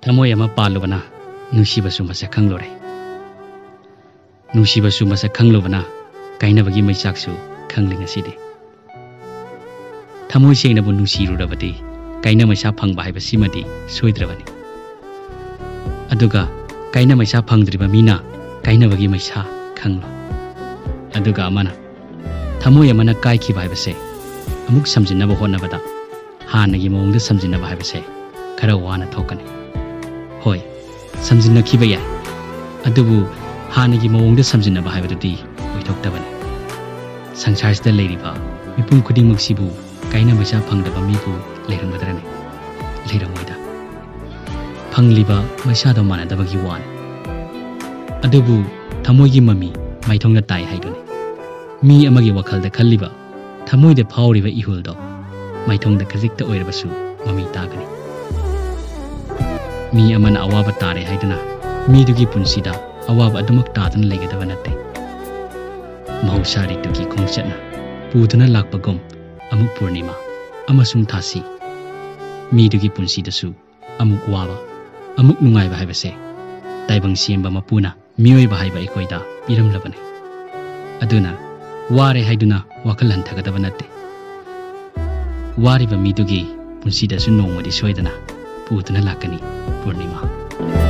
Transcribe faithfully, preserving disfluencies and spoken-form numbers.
ꯊꯃꯣꯏ ꯑꯃ ꯄꯥꯜꯂꯨꯕꯅ ꯅꯨꯡꯁꯤꯕꯁꯨ ꯃꯁꯛ ꯈꯪꯂꯨꯔꯦ꯫ ꯅꯨꯡꯁꯤꯕꯁꯨ ꯃꯁꯛ ꯈꯪꯂꯨꯕꯅ ꯀꯥꯏꯅꯕꯒꯤ ꯃꯩꯆꯥꯛꯁꯨ ꯈꯪꯂꯦ ꯉꯁꯤꯗꯤ꯫ ꯊꯃꯣꯏ ꯁꯦꯡꯅꯕꯨ ꯅꯨꯡꯁꯤꯔꯨꯔꯕꯗꯤ ꯀꯥꯏꯅ ꯃꯩꯁꯥ ꯐꯪꯕ ꯍꯥꯏꯕꯁꯤꯃꯗꯤ ꯁꯣꯏꯗ꯭ꯔꯕꯅꯤ꯫ ꯑꯗꯨꯒ ꯀꯥꯏꯅ ꯃꯩꯁꯥ ꯐꯪꯗ꯭ꯔꯤꯕ ꯃꯤꯅ ꯀꯥꯏꯅꯕꯒꯤ ꯃꯩꯁꯥ ꯈꯪꯂꯣꯏ꯫ ꯑꯗꯨꯒ ꯑꯃꯅ, ꯊꯃꯣꯏ ꯑꯃꯅ ꯀꯥꯏꯈꯤꯕ ꯍꯥꯏꯕꯁꯦ ꯑꯃꯨꯛ ꯁꯝꯖꯤꯟꯅꯕ ꯍꯣꯠꯅꯕꯗ ꯍꯥꯟꯅꯒꯤ ꯃꯑꯣꯡꯗ ꯁꯝꯖꯤꯟꯅꯕ ꯍꯥꯏꯕꯁꯦ ꯈꯔ ꯋꯥꯅ ꯊꯣꯛꯀꯅꯤ꯫ ꯍꯣꯏ, ꯁꯝꯖꯤꯟꯅꯈꯤꯕ ꯌꯥꯏ, ꯑꯗꯨꯕꯨ ꯍꯥꯟꯅꯒꯤ ꯃꯑꯣꯡꯗ ꯁꯝꯖꯤꯟꯅꯕ ꯍꯥꯏꯕꯗꯨꯗꯤ ꯑꯣꯏꯊꯣꯛꯇꯕꯅꯤ꯫ ꯁꯪꯁꯥꯔꯁꯤꯗ ꯂꯩꯔꯤꯕ ꯃꯤꯄꯨꯝ ꯈꯨꯗꯤꯡꯃꯛꯁꯤꯕꯨ ꯀꯥꯏꯅ ꯃꯩꯁꯥ ꯐꯪꯗꯕ ꯃꯤꯕꯨ ꯂꯩꯔꯝꯒꯗ꯭ꯔꯅꯦ? ꯂꯩꯔꯝꯃꯣꯏꯗ꯫ ꯐꯪꯂꯤꯕ ꯃꯩꯁꯥꯗꯣ ꯃꯥꯟꯅꯗꯕꯒꯤ ꯋꯥꯅꯤ꯫ ꯑꯗꯨꯕꯨ ꯊꯃꯣꯏꯒꯤ ꯃꯃꯤ ꯃꯥꯏꯊꯣꯡꯗ ꯇꯥꯏ ꯍꯥꯏꯗꯨꯅꯤ꯫ ꯃꯤ ꯑꯃꯒꯤ ꯋꯥꯈꯜꯗ ꯈꯜꯂꯤꯕ, ꯊꯃꯣꯏꯗ ꯐꯥꯎꯔꯤꯕ ꯏꯍꯨꯜꯗꯣ ꯃꯥꯏꯊꯣꯡꯗ ꯈꯖꯤꯛꯇ ꯑꯣꯏꯔꯕꯁꯨ ꯃꯃꯤ ꯇꯥꯒꯅꯤ꯫ ꯃꯤ ꯑꯃꯅ ꯑꯋꯥꯕ ꯇꯥꯔꯦ ꯍꯥꯏꯗꯨꯅ ꯃꯤꯗꯨꯒꯤ ꯄꯨꯟꯁꯤꯗ ꯑꯋꯥꯕ ꯑꯗꯨꯃꯛ ꯇꯥꯗꯨꯅ ꯂꯩꯒꯗꯕ ꯅꯠꯇꯦ꯫ ꯃꯍꯧꯁꯥ ꯔꯤꯇꯨꯒꯤ ꯈꯣꯡꯆꯠꯅ ꯄꯨꯗꯨꯅ ꯂꯥꯛꯄꯒꯨꯝ ꯑꯃꯨꯛ ꯄꯨꯔꯅꯤꯃꯥ ꯑꯃꯁꯨꯡ ꯊꯥꯁꯤ, ꯃꯤꯗꯨꯒꯤ ꯄꯨꯟꯁꯤꯗꯁꯨ ꯑꯃꯨꯛ ꯋꯥꯕ, ꯑꯃꯨꯛ ꯅꯨꯡꯉꯥꯏꯕ ꯍꯥꯏꯕꯁꯦ ꯇꯥꯏꯕꯪ ꯁꯦꯝꯕ ꯃꯄꯨꯅ ꯃꯤꯑꯣꯏꯕ ꯍꯥꯏꯕ ꯑꯩꯈꯣꯏꯗ ꯄꯤꯔꯝꯂꯕꯅꯤ꯫ ꯑꯗꯨꯅ ꯋꯥꯔꯦ ꯍꯥꯏꯗꯨꯅ ꯋꯥꯈꯜ ꯍꯟꯊꯒꯗꯕ ꯅꯠꯇꯦ꯫ ꯋꯥꯔꯤꯕ ꯃꯤꯗꯨꯒꯤ ꯄꯨꯟꯁꯤꯗꯁꯨ ꯅꯣꯡꯃꯗꯤ ꯁꯣꯏꯗꯅ ꯄꯨꯗꯨꯅ ꯂꯥꯛꯀꯅꯤ ꯄꯨꯔꯅꯤꯃꯥ꯫